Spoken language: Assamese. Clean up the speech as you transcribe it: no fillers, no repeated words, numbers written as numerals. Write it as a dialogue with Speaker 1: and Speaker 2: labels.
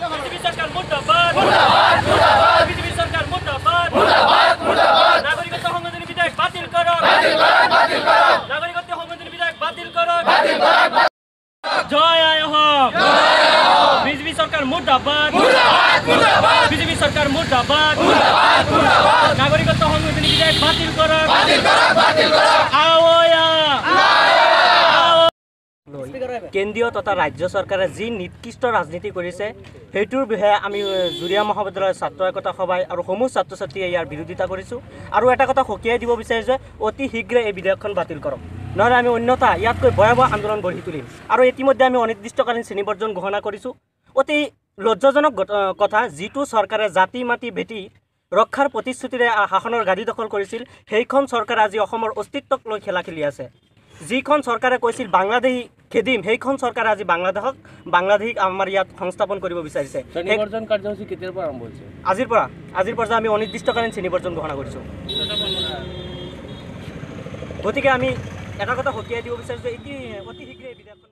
Speaker 1: বিজেপি সরকার মুর্দাবাদ, মুর্দাবাদ, মুর্দাবাদ। বিজেপি সরকার মুর্দাবাদ, মুর্দাবাদ, মুর্দাবাদ। নাগরিকত্ব সংশোধনী বিধেয়ক বাতিল করো, বাতিল করো, বাতিল করো। নাগরিকত্ব সংশোধনী বিধেয়ক বাতিল করো, বাতিল করো। জয় আয় হোক, বিজেপি সরকার মুর্দাবাদ, মুর্দাবাদ, মুর্দাবাদ। বিজেপি সরকার মুর্দাবাদ, মুর্দাবাদ, মুর্দাবাদ। নাগরিকত্ব সংশোধনী বিধেয়ক বাতিল করো, বাতিল করো, বাতিল করো। আওয়া কেন্দ্ৰীয় তথা ৰাজ্য চৰকাৰে যি নিকৃষ্ট ৰাজনীতি কৰিছে সেইটোৰ বিষয়ে আমি জুৰীয়া মহাবিদ্যালয়ৰ ছাত্ৰ একতা সভাই আৰু সমূহ ছাত্ৰ ছাত্ৰীয়ে ইয়াৰ বিৰোধিতা কৰিছোঁ। আৰু এটা কথা সকীয়াই দিব বিচাৰিছোঁ, অতি শীঘ্ৰে এই বিধেয়কখন বাতিল কৰক, নহ'লে আমি অন্যথা ইয়াতকৈ ভয়াৱহ আন্দোলন গঢ়ি তুলিম। আৰু ইতিমধ্যে আমি অনিৰ্দিষ্টকালীন শ্ৰেণীবৰ্জন ঘোষণা কৰিছোঁ। অতি লজ্জাজনক কথা, যিটো চৰকাৰে জাতি মাটি ভেটি ৰক্ষাৰ প্ৰতিশ্ৰুতিৰে শাসনৰ গাদী দখল কৰিছিল, সেইখন চৰকাৰে আজি অসমৰ অস্তিত্বক লৈ খেলা খেলি আছে। যিখন চৰকাৰে কৈছিল বাংলাদেশী খেদিম, সেইখন চৰকাৰে আজি বাংলাদেশীক আমাৰ ইয়াত সংস্থাপন কৰিব বিচাৰিছে। আজিৰ পৰা আমি অনিৰ্দিষ্টকালীন শ্ৰেণীবৰ্জন ঘোষণা কৰিছোঁ। গতিকে আমি এটা কথা সকীয়াই দিব বিচাৰিছোঁ, অতি শীঘ্ৰে বিধেয়কখন